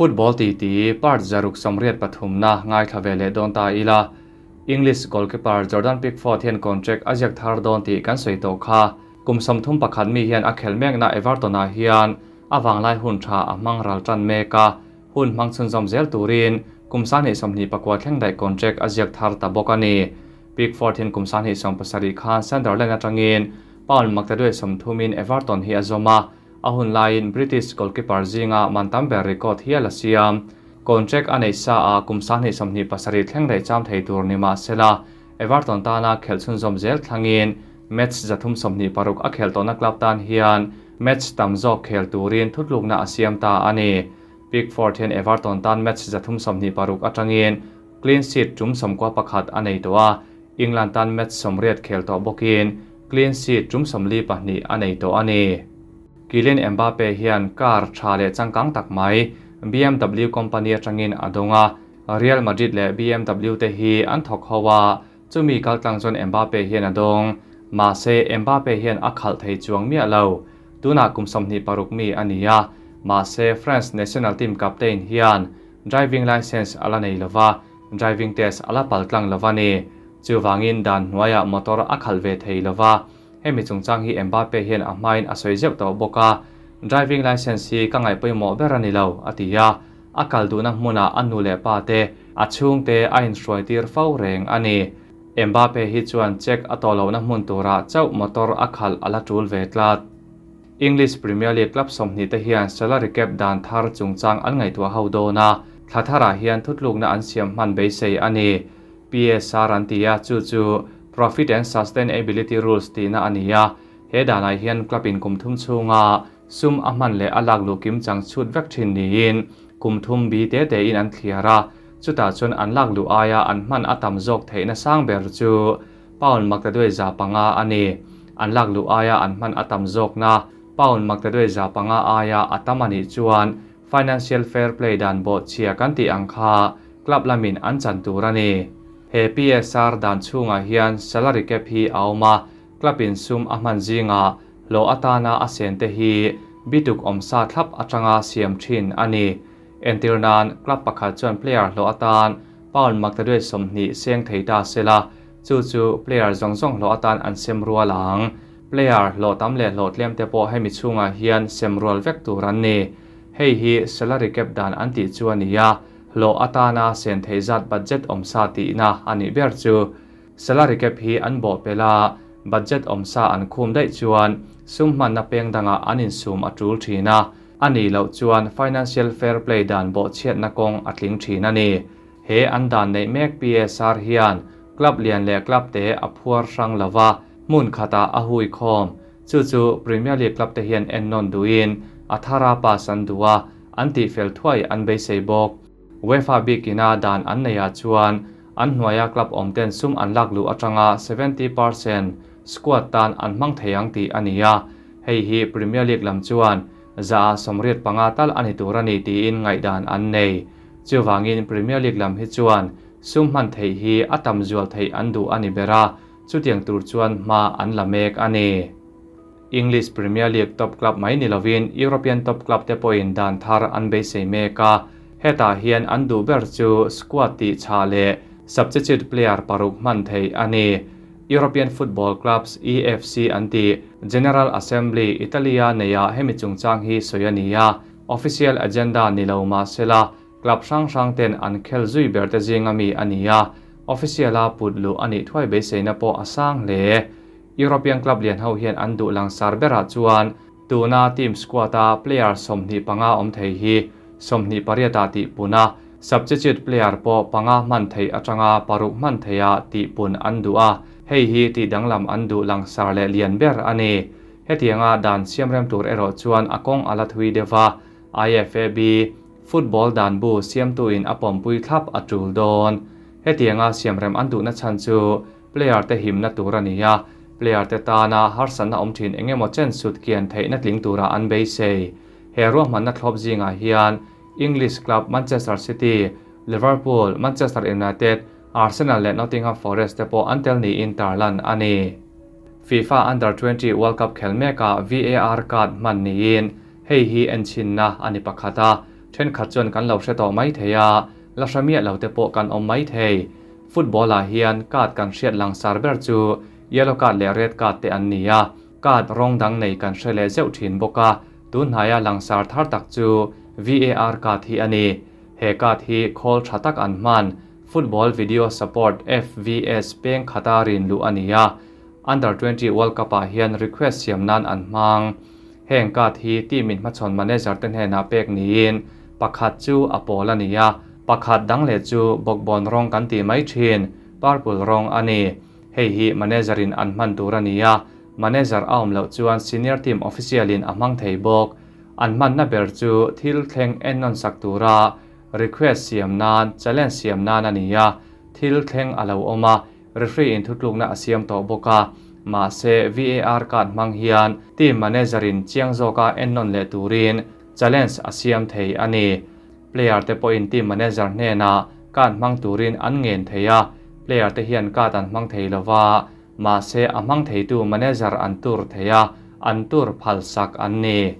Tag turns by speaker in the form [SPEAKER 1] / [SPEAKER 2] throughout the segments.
[SPEAKER 1] Football titi part 683 na ngaithla ve leh dawn ta ila. English goalkeeper Jordan Pickford hian contract a ziak thar dawn tih kan sawi tawh kha. Kum 31 mi hian a khelh mekna Everton ah hian a vanglai hun tha a hmang ral tan mek a, hun hmang chhunzawm zel turin kum 2029 thleng daih contract a ziak thar ta bawk a ni. Pickford hian kum 2017 khan Sunderland atangin pound 830 in Everton hi a zawm a, a hun laiin British goalkeeper zinga man tam ber record hial a siam. Contract a nei sa a kum 2027 thleng daih cham thei tur ni mahsela Everton tana khelh chhunzawm zel thlangin match 326 a khelh tawhna club tan hian match tam zawk khel turin thutlukna a siam ta a ni. Pickford hian Everton tan match 326 atangin clean sheet tum 91 a nei tawh a, England tan match 80 khel tawh bawkin clean sheet tum 42 a nei tawh a ni. Kylian Mbappe hian car tha leh changkang tak mai BMW company atangin a dawng a, Real Madrid leh BMW te hi an thawk ho a, chumi kaltlang chuan Mbappe hian a dawng. Mahse Mbappe hian a khalh thei chuang miah lo. Tunah kum 26 mi a ni a, mahse France national team captain hian driving license ala nei lova, driving test ala paltlang lova ni. Chuwangin dan hnuaiah motor a khalh ve thei lova, hemi chungchang hi Mbappe hian a hmain a sawi zeuh tawh bawk a, driving license hi ka ngaih pawimawh ber a ni lo a ti a, a kal duhna hmunah a nu leh pa te a chhung te a inhruai tir fo reng a ni. Mbappe hi chuan check a tawh lohna hmun turah chauh motor a khalh ala tul ve tlat. English Premier League club 20 te hian salary cap dan thar chungchang an ngaihtuah ho dawn a, thla tharah hian thutlukna an siam hman beisei a ni. PSR an ti a, chu chu Profit and Sustainability Rules tihna a ni a, he danah hian club in kum thum chhunga sum a hman leh a lak luh kim chang chhut vek thin niin kum thum bi te te in an thliar a, chutah chuan an lak luh aia an hman a tam zawk theihna sang ber chu pound 805 a ni. An lak luh aia an hman a tam zawk na pound 805 aia a tam ani chuan financial fair play dan bawh chhia kan tih ang kha club lamin an chan tur a ni. He PSR dan chhungah hian salary cap hi a awm a, club in sum a hman zinga hlawh atana a sen te hi bituk awmsa thlap atanga siam thin a ni. Entir nan club pakhat chuan player hlawh atan pound 820 seng thei ta sela, chu chu player zawng zawng hlawh atan an sem rual ang. Player hlawh tam leh hlawh tlem te pawh hemi chhungah hian sem rual vek tur an ni. Hei hi salary cap dan an tih chu a ni a, hlawh atana sen thei zat budget awmsa tihna a nih ber chu. Salary cap hi an bawh pela budget awmsa an khum daih chuan sum hmanna peng dangah an insum a tul thin a, ani loh chuan financial fair play dan bawh chhiatna kawng a tling thin a ni. He an dan neih mek PSR hian club lian leh club te a phuar hrang lova, hmun khatah a hui khawm. Chu chu Premier League club te hian en nawn duin a thara pass an duh a, an tih fel thuai an beisei bawk. UEFA bikina dan an nei ah chuan an hnuaia club awm ten sum an lak luh atanga 70% squad tan an hmang thei ang tih a ni a. Hei hi Premier League lam chuan za a 85 tal ani tur a ni tiin ngaihdan an nei. Chuwangin Premier League lam hi chuan sum hman thei hi a tam zual thei an duh ani bera, chutiang tur chuan hma an la mek a ni. English Premier League top club mai ni lovin European top club te pawhin dan thar an beisei mek a, hetah hian an duh ber chu squad tih chha leh substitute player paruk hman thei a ni. European Football Clubs EFC an ti General Assembly Italia neia hemi chungchang hi sawi a ni a, official agenda ni lo mahsela club hrang hrang ten an khel zui ber te zinga mi a ni a, official a put luh ani thuai beiseina pawh a sang hle. European club lian ho hian an duh langsar berah chuan tuna team squad a player 25 awm thei hi 28 ah tih pun a, substitute player pawh panga hman thei atanga paruk hman thei a tih pun an duh a, hei hi tih danglam an duh langsar leh lian ber a ni. Hetianga dan siamrem tur erawh chuan a kawng ala thui deuha, IFAB football dan bu siamtu in a pawmpui thlap a tul dawn. Hetianga siamrem an duhna chhan chu player te himna tur a ni a, player te tana harsatna awm thin engemaw chen sut kian theihna tling tura an beisei. He ruahmanna thlawp zingah hian English club Manchester City, Liverpool, Manchester United, Arsenal leh Nottingham Forest te pawh an tel niin tarlan a ni. FIFA Under 20 World Cup khel meka VAR card hman niin hei hi en chinna ani pakhata. Thenkhat chuan kan lo hre tawh mai thei a, la hre miah lo te pawh kan awm mai thei. Football ah hian card kan hriat langsar ber chu yellow card leh red card te an ni a, card rawng dang nei kan hre leh zeuh thin bawk a, tunhnaia langsar thar tak chu VAR card hi a ni. He card hi khawl tha tak an hman, Football Video Support, FVS, peng khata rin luh a ni a, Under 20 World Cup ah hian request siam nan an hmang. Heng card hi team in hmachhawn manager te hnenah pek niin pakhat chu a pawl a ni a, pakhat dang leh chu bawkbawn rawng kan tih mai thin, purple rawng a ni. Hei hi manager in an hman tur a ni a, manager a awm loh chuan senior team official in a hmang thei bawk. An hmanna ber chu thil thleng ennawn sak tura request siam nan, challenge siam nan a ni a, thil thleng a lo awm a, Referee in thutlukna a siam tawh bawk a, mahse VAR card hmang hian team manager in chiang zawka ennawn leh turin challenge a siam thei a ni. Player te pawhin team manager hnenah card hmang turin an ngen thei a, player te hian card an hmang thei lova, mahse a hmang theitu manager an tur thei a, an tur phalsak an ni.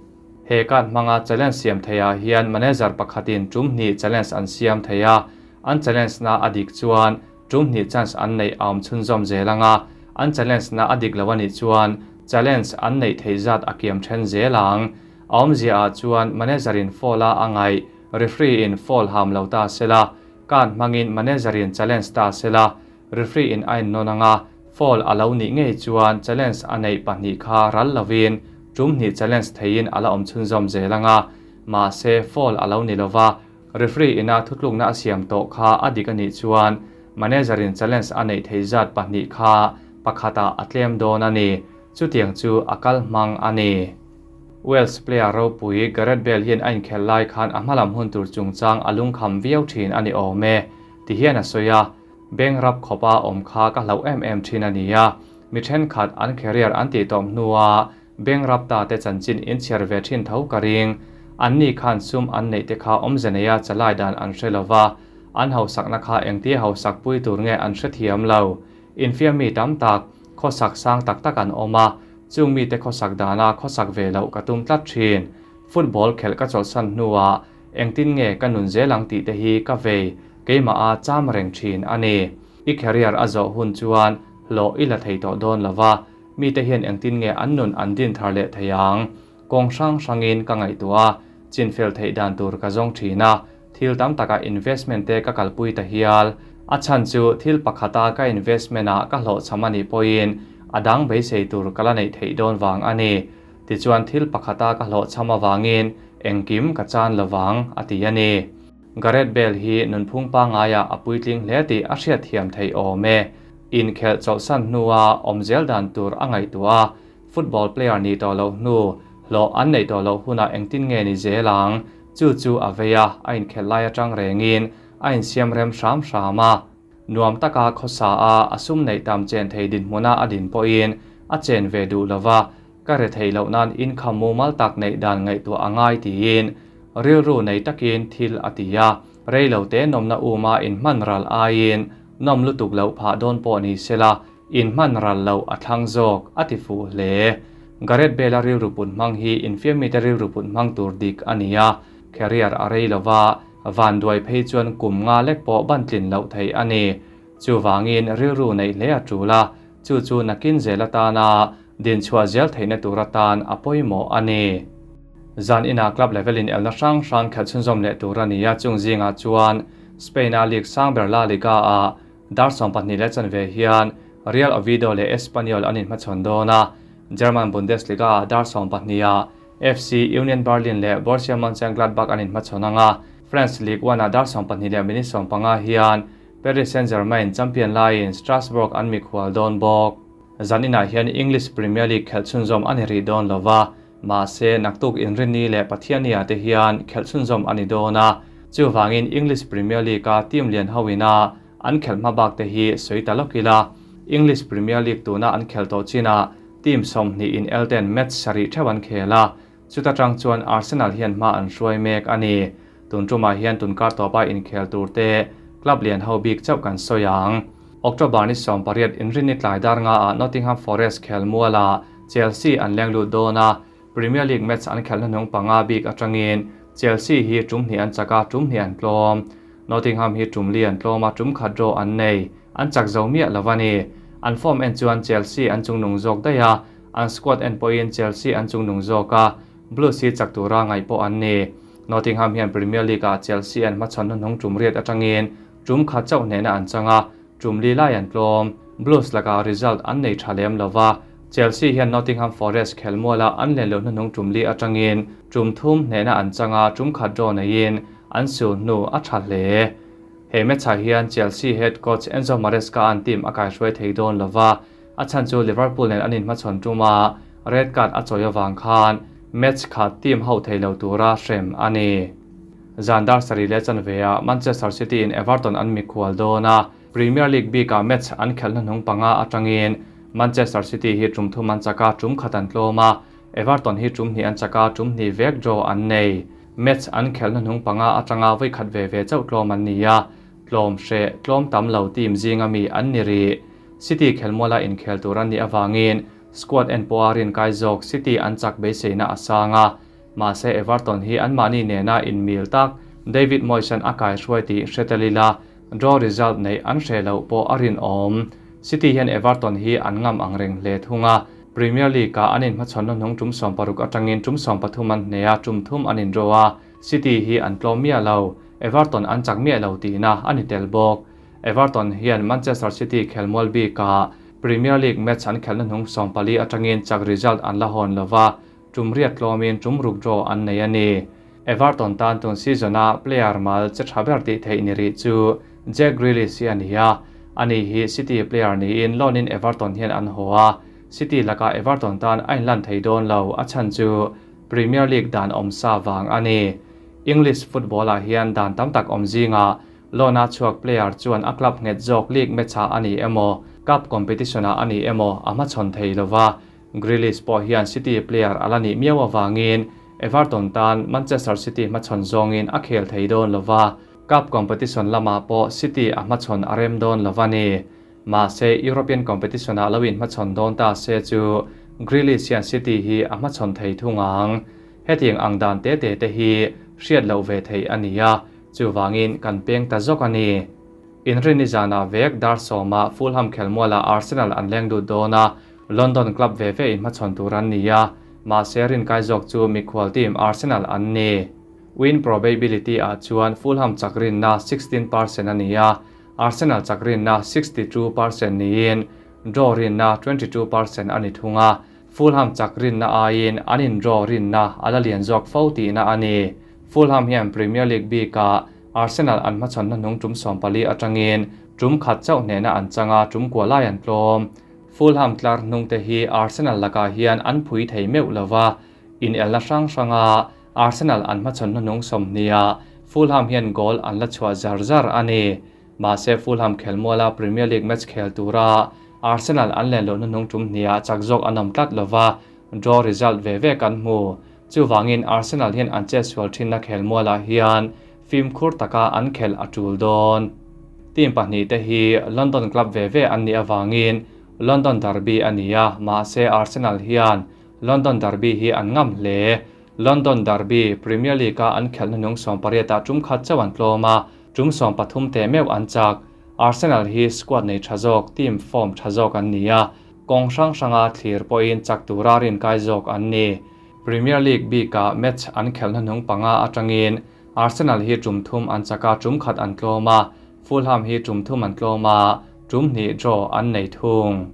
[SPEAKER 1] He card hmanga challenge siam theiah hian manager pakhatin tum hnih challenge an siam thei a, an challenge na a dik chuan Tum hnih chance an neih a awm chhunzawm zel ang a, an challenge na a dik lo a nih chuan challenge an neih theih zat a kiam then zel ang. A awmzia ah chuan manager in foul a a ngaih, referee in foul ham lo ta se la, card hmangin manager in challenge ta se la, referee in a innawn ang a, foul a lo nih ngei chuan challenge a neih pahnih kha ral lovin tum hnih challenge theihin a la awm chhunzawm zel ang a, mahse foul a lo ni lova, Referee ina thutlukna a siam tawh kha a dik a nih chuan manager in challenge a neih theih zat pahnih kha pakhatah a tlem dawn a ni. Chutiang chu a kal hmang a ni. Wales player ropui Gareth Bale hian a inkhelh lai khan a hmalam hun tur chungchang a lungkham viau thin a ni awm e, ti hian a sawi a. Beng rap khawpa awm kha ka hlauh em em thin a ni a, mi thenkhat an career an tih tawp hnua Beng rapta te chanchin in chhiar ve thin tho ka ring. Anni khan sum an neih te kha awmze neia chalai dan an hre lo va, an hausakna kha engtia hausak pui tur nge an hrethiam lo. Infiam mi tam tak, khawsak sang tak tak an awm a, chung mite khawsak dana khawsak ve loh ka tum tlat thin. Football khelh ka chawlhsan hnuah engtin nge ka nun zel ang tih te hi ka vei, keimah a cham reng thin a ni. I career a zawh hun chuan hlawh i la thei tawh dawn lo va, Mite hian engtin nge an nun an din thar leh thei ang? Kawng hrang hrangin ka ngaihtuah a, chinfel theih dan tur ka zawng thin a, thil tam takah investment te ka kalpui ta hial. A chhan chu thil pakhata ka investment ah ka hlawhchham a nih pawhin a dang beisei tur ka la neih theih dawn vang a ni. Tichuan thil pakhata ka hlawhchham avangin engkim ka chan lovang, a ti a ni. Gareth Bale hi nunphung pangaiah a puitling hle tih a hriatthiam theih awm e. Inkhelh chawlhsan hnua awm zel dan tur a ngaihtuah a, football player nih tawh loh hnu, hlawh an neih tawh loh hunah engtin nge ni zel ang? Chu chu a vei a, a inkhelh lai atang rengin a insiam rem hram hram a. Nuam taka khawsa a, a sum neih tam chen thei dinhmuna a din pawhin a chen ve duh lo va, ka re theih loh nan income mumal tak neih dan ngaihtuah a ngai tiin rilru nei takin thil a ti a, reilote nawmna uma inhman ral aiin Nawm lutuk loh phah dawn pawh ni sela, inhman ral loh a thlang zawk, a ti fuh hle. Gareth Bale-a rilru put hmang hi infiam mite rilru put hmang tur dik a ni a, career a rei lova, vanduai phei chuan kum nga lek pawh ban tlin loh theih a ni. Chuvangin rilru neih hle a tul a, chu chu nakin zel atana dinchhuah zel theihna tur atan a pawimawh a ni. Zan inah club level in elna hrang hrang khelh chhunzawm leh tur a ni a, chung zingah chuan Spain-a league sang ber La Liga-ah dar 12 leh chanve hian Real Oviedo leh Espanyol an inhmachhawn dawn a, German Bundesliga-ah dar 12-ah FC Union Berlin leh Borussia Mönchengladbach an inhmachhawn ang a, French Ligue 1-ah dar 12 leh minute 15 hian Paris Saint-Germain champion laiin Strasbourg an mikhual dawn bawk. Zaninah hian English Premier League khelh chhunzawm a ni rih dawn lo va, Mahse, naktuk Inrinni leh Pathiannia te hian khelh chhunzawm a ni dawn a, chuvangin English Premier League-a team lian ho ina an khelh hma bak te hi sawi ta lawk ila. English Premier League tuna an khelh tawh chinah team 20 in el ten match sarih theuh an khel a, chuta tang chuan Arsenal hian hma an hruai mek a ni. Tun tumah hian tunkar tawpa inkhel tur te club lian ho bik chauh kan sawi ang. October ni 18 Inrinni tlai dar nga ah Nottingham Forest khel mualah Chelsea an leng lut dawn a, Premier League match an khelhna hnung panga bik atangin Chelsea hi tum hnih an chak a, tum hnih an tlawm. Nottingham hi tum li an tlawm a, tum khat draw an nei. An chak zo miah lo a ni. An form en chuan Chelsea an chungnung zawk daih a, an squad en pawhin Chelsea an chungnung zawk a, Blues hi chak tura ngaih pawh an ni. Nottingham hian Premier League-ah Chelsea an hmachhawn hnuhnung tum riat atangin tum khat chauh hnehna an chang a, tum li lai an tlawm. Blues lakah result an nei tha lem lo va, Chelsea hian Nottingham Forest khelmuala an len loh hnuhnung tum li atangin tum thum hnehna an chang a, tum khat draw neiin an su hnu a tha hle. He match-ah hian Chelsea head coach Enzo Maresca an team a kaihruai thei dawn lo va, A chhan chu Liverpool nen an inhmachhawn tuma red card a chawi avang khan match khat team ho thei lo tura hrem a ni. Zan dar sarih leh chanveah Manchester City in Everton an mikhual dawn a, Premier League bikah match an khelh hnuhnung panga atangin Manchester City hi tum thum an chak a, tum khat an tlawm a, Everton hi tum hnih an chak a, tum hnih vek draw an nei. Match an khelh hnuhnung panga atanga vawi khat ve ve chauh tlawm an ni a, tlawm hreh tlawm tam lo team zinga mi an ni rih. City khelmuala inkhel tur an nih avangin squad en pawha rinkai zawk City an chak beiseina a sang a, mahse Everton hi anmahni nena inmil tak David Moyes-a'n a kaihruai tih hre tel ila draw result neih an hreh loh pawh a rinawm. City hian Everton hi an ngam ang reng hle thung a, Premier League-ah an inhmachhawn hnuhnung tum 60 atangin tum 13 an hneh a, tum thum an indraw a, City hi an tlawm miah lo, Everton an chak miah lo tihna a ni tel bawk. Everton hian Manchester City khelmual bikah Premier League match an khelhna hnung 14 atangin chak result an la hawn lova, tum riat tlawmin tum ruk draw an nei a ni. Everton tan tun season-a player mal che tha ber tih theih ni rih chu Jack Grealish hi a ni a, ani hi City player niin loan-in Everton hian an haw a, City lakah Everton tan a inlan thei dawn lo, a chhan chu Premier League dan awmsa vang a ni. English football-ah hian dan tam tak awm zingah Loan-a chhuak player chuan a club nghet zawk league match-ah a ni emaw, cup competition-ah a ni emaw a hmachhawn thei lo va. Grealish pawh hian City player a la nih miau avangin Everton tan Manchester City hmachhawn zawngin a khel thei dawn lo va, cup competition lamah pawh City a hmachhawn a rem dawn lo a ni. Mahse, European competition-ah lo inhmachhawn dawn ta se chu Grealish hian City hi a hmachhawn thei thung ang. Hetiang ang dan te te te hi hriat loh ve theih a ni a. Chuvangin kan peng ta zawk a ni. Inrinni zanah vek dar sawmah Fulham khelmualah Arsenal an leng lut dawn a, London club ve ve inhmachhawn tur an ni a, mahse rinkai zawk chu mikhual team Arsenal an ni. Win probability ah chuan Fulham chak rinna 16% a ni a, Arsenal chak rinna 62% niin draw rinna 22% a ni thung a, Fulham chak rinna aiin an in draw rinna a la lian zawk fo tihna a ni. Fulham hian Premier League bikah Arsenal an hmachhawn hnuhnung tum 14 atangin tum khat chauh hnehna an chang a, tum kua lai an tlawm. Fulham tlar hnungte hi Arsenal lakah hian an phui thei meuh lo va, inelna hrang hranga Arsenal an hmachhawn hnuhnung 20ah Fulham hian goal an la chhuah zar zar a ni. Mahse Fulham khelmuala Premier League match khel tura Arsenal an len loh hnuhnung tum hniah chak zawk an awm tlat lo va, draw result ve ve kan hmu. Chuvangin Arsenal hian an chetsual thinna khelmualah hian fimkhur taka an khelh a tul dawn. Team pahnih te hi London club ve ve an nih avangin London derby a ni a, mahse Arsenal hian London derby hi an ngam hle. London derby Premier League-a an khelh hnuhnung 18 ah tum khat chauh an tlawm a, tum 13 teh meuh an chak. Arsenal hi squad nei tha zawk, team form tha zawk an ni a, kawng hrang hranga thlir pawhin chak tura rinkai zawk an ni. Premier League bikah match an khelh hnuhnung panga atangin Arsenal hi tum thum an chak a, tum khat an tlawm a, Fulham hi tum thum an tlawm a, tum hnih draw an nei thung.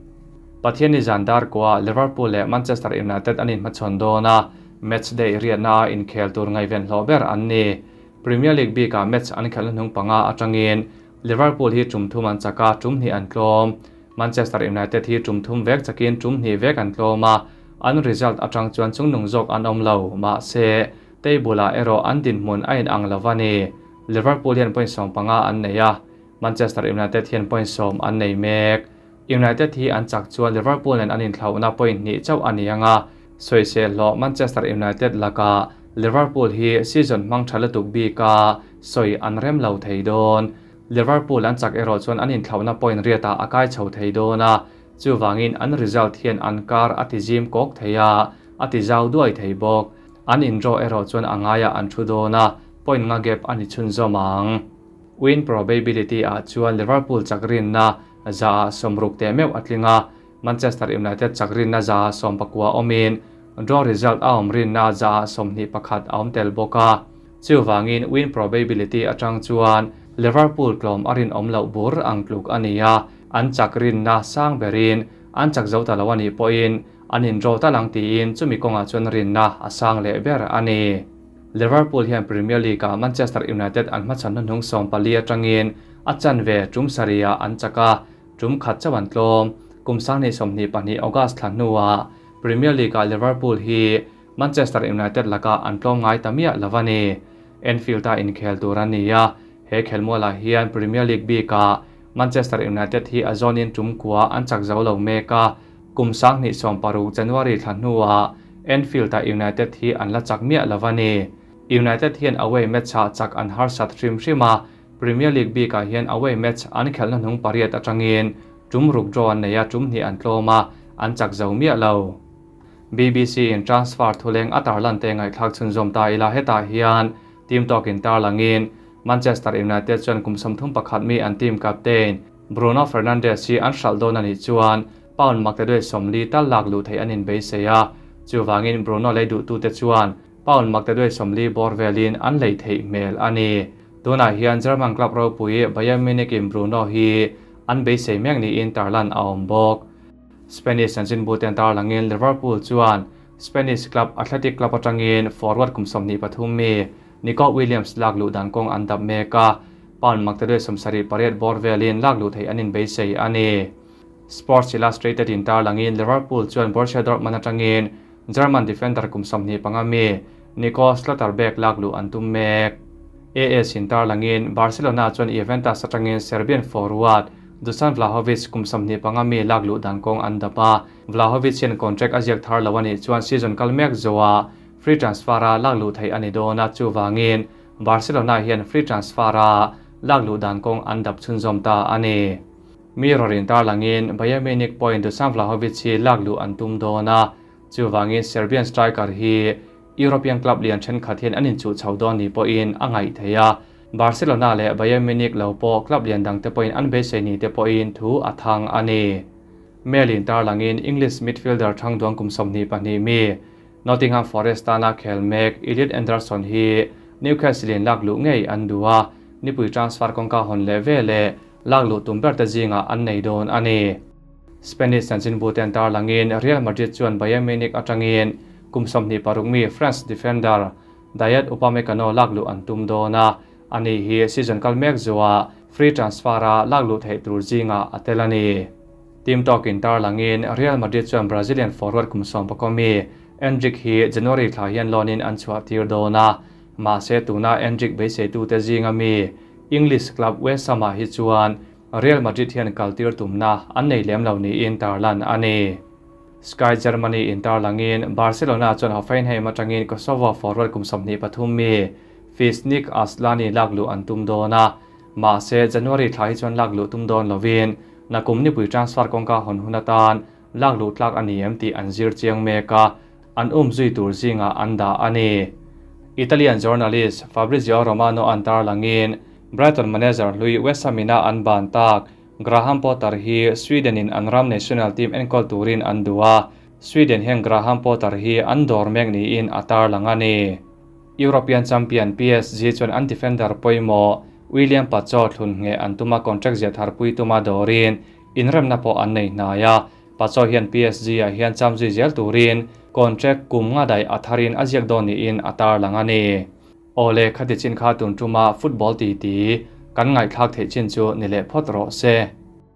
[SPEAKER 1] Pathianni zan dar kuah Liverpool leh Manchester United an inhmachhawn dawn a, match day riatna a inkhel tur ngaihven hlawh ber an ni. Premier League bikah match an khelh hnuhnung panga atangin Liverpool hi tum thum an chak a, tum hnih an tlawm. Manchester United hi tum thum vek chakin tum hnih vek an tlawm a, an result atang chuan chungnung zawk an awm lo, mahse table-ah erawh an dinhmun a inang lo a ni. Liverpool hian point 15 an nei a, Manchester United hian point 10 an nei mek. United hi an chak chuan Liverpool nen an inthlauhna point hnih chauh a ni ang a, sawisel hlawh Manchester United lakah Liverpool hi season hmang tha lutuk bika sawi an rem lo thei dawn. Liverpool an chak erawh chuan an inthlauhna point riatah a kai chho thei dawn a, chuvangin an result hian an kar a ti zim kawk thei a, a ti zau duai thei bawk. An in draw erawh chuan a ngaiah an thu dawn a, point nga gap a ni chhunzawm ang. Win probability ah chuan Liverpool chak rinna zaah 60 teh meuh a tling a, Manchester United chak rinna zaah 19 awmin draw result a awm rinna zaah 21 a awm tel bawk a. Chuvangin win probability atang chuan Liverpool tlawm a rinawm loh bur ang tluk a ni a, an chak rinna sang berin an chak zo ta lo a nih pawhin an in draw tal ang tiin chumi kawngah chuan rinna a sang leh ber a ni. Liverpool hian Premier League-ah Manchester United an hmachhan hnuhnung 14 atangin a chanve tum sarihah an chak a, tum khat chauh an tlawm. Kum 2022 August thla hnuah Premier League-ah Liverpool hi Manchester United lakah an tlawm ngai ta miah lo a ni. Anfield-a inkhel tur a ni a, he khelmualah hian Premier League bikah Manchester United hi a zawnin tum kua an chak zo lo mek a, kum 2016 January thla hnuah Anfield-ah United hi an la chak miah lo a ni. United hian away match-ah chak an harsat hrim hrim a, Premier League bikah hian away match an khelhna hnung pariat atangin tum ruk draw an nei a, tum hnih an tlawm a, an chak zo miah lo. BBC in transfer thuleng a tarlan te ngaihthlak chhunzawm ta ila hetah hian team tawkin tarlangin Manchester United chuan kum 31 mi an team captain Bruno Fernandes hi an hralh dawn a nih chuan pound maktaduai 40 tal lak luh theih an inbeisei a, chuvangin Bruno lei duhtute chuan pound maktaduai 40 bawr velin an lei theih hmel a ni. Tunah hian German club ropui Bayern Munich in Bruno hi an beisei mek niin tarlan a awm bawk. Spanish chanchinbu ten tarlangin Liverpool chuan Spanish club Athletic Club atangin forward kum 23 mi Nico Williams lak luh dan kawng an dap mek a, pound maktaduai 78 bawr velin lak luh theih an inbeisei a ni. Sports Illustrated in tarlangin Liverpool chuan Borussia Dortmund atangin German defender kum 25 mi Nico Schlotterbeck lak luh an tum mek. AS in tarlangin Barcelona chuan Juventus atangin Serbian forward Dusan Vlahovic kum 25 mi lak luh dan kawng an dap a, Vlahovic hian contract a ziak thar lo a nih chuan season kal mek zoa free transfer a lak luh theih a ni dawn a, chuvangin Barcelona hian free transfer a lak luh dan kawng an dap chhunzawm ta a ni. Mirror in tarlangin Bayern Munich pawhin Dusan Vlahovic hi lak luh an tum dawn a, chuvangin Serbian striker hi European club lian thenkhat hian an inchuh chho dawn ni pawhin a ngaih thei a, Barcelona leh Bayern Munich lo pawh club lian dangte pawhin an beisei ni te pawhin thu a thang a ni. Mail in tarlangin English midfielder thangduang kum 22 mi Nottingham Forest tana khel mek Elliot Anderson hi Newcastle in lak luh ngei an duh a, nipui transfer kawngka hawn leh veleh lak luh tum ber te zingah an nei dawn a ni. Spanish chanchinbu ten tarlangin Real Madrid chuan Bayern Munich atangin kum 26 mi France defender Dayot Upamecano lak luh an tum dawn a, ani hi season kal mek zuwa free transfer a lak luh theih tur zingah a tel a ni. Team talk in tarlangin Real Madrid chuan Brazilian forward kum 11 mi Endrick hi January thla hian loan in an chhuah tir dawn a, mahse tuna Endrick beiseitu te zinga mi English club West Ham ah hi chuan Real Madrid hian kal tir tumna an nei lem lo niin tarlan a ni. Sky Germany in tarlangin Barcelona chuan Hoffenheim atangin Kosovo forward kum 23 mi Fisnik Aslani lak luh an tum dawn a, mahse January thla hi chuan lak luh tum dawn lovin nakum nipui transfer kawngka hawn hun atan lak luh tlak a ni em tih an zir chiang mek a, an um zui tur zingah an dah a ni. Italian journalist Fabrizio Romano an tarlangin Brighton manager hlui West Ham ina an ban tak Graham Potter hi Sweden in an ram national team enkawl turin an duh a, Sweden hian Graham Potter hi an dawr mek niin a tarlang a ni. European champion PSG chuan an defender pawimawh William Pacho thlun nge an tuma contract zia tharpui tuma dawrin inremna pawh an nei hnai a, Pacho hian PSG ah hian cham zui zel turin contract kum nga dai a tharin a ziak dawn niin a tarlang a ni. Awle khati chin kha tun tuma football ti ti kan ngaihthlak theih chin chu ni leh phawt rawh se.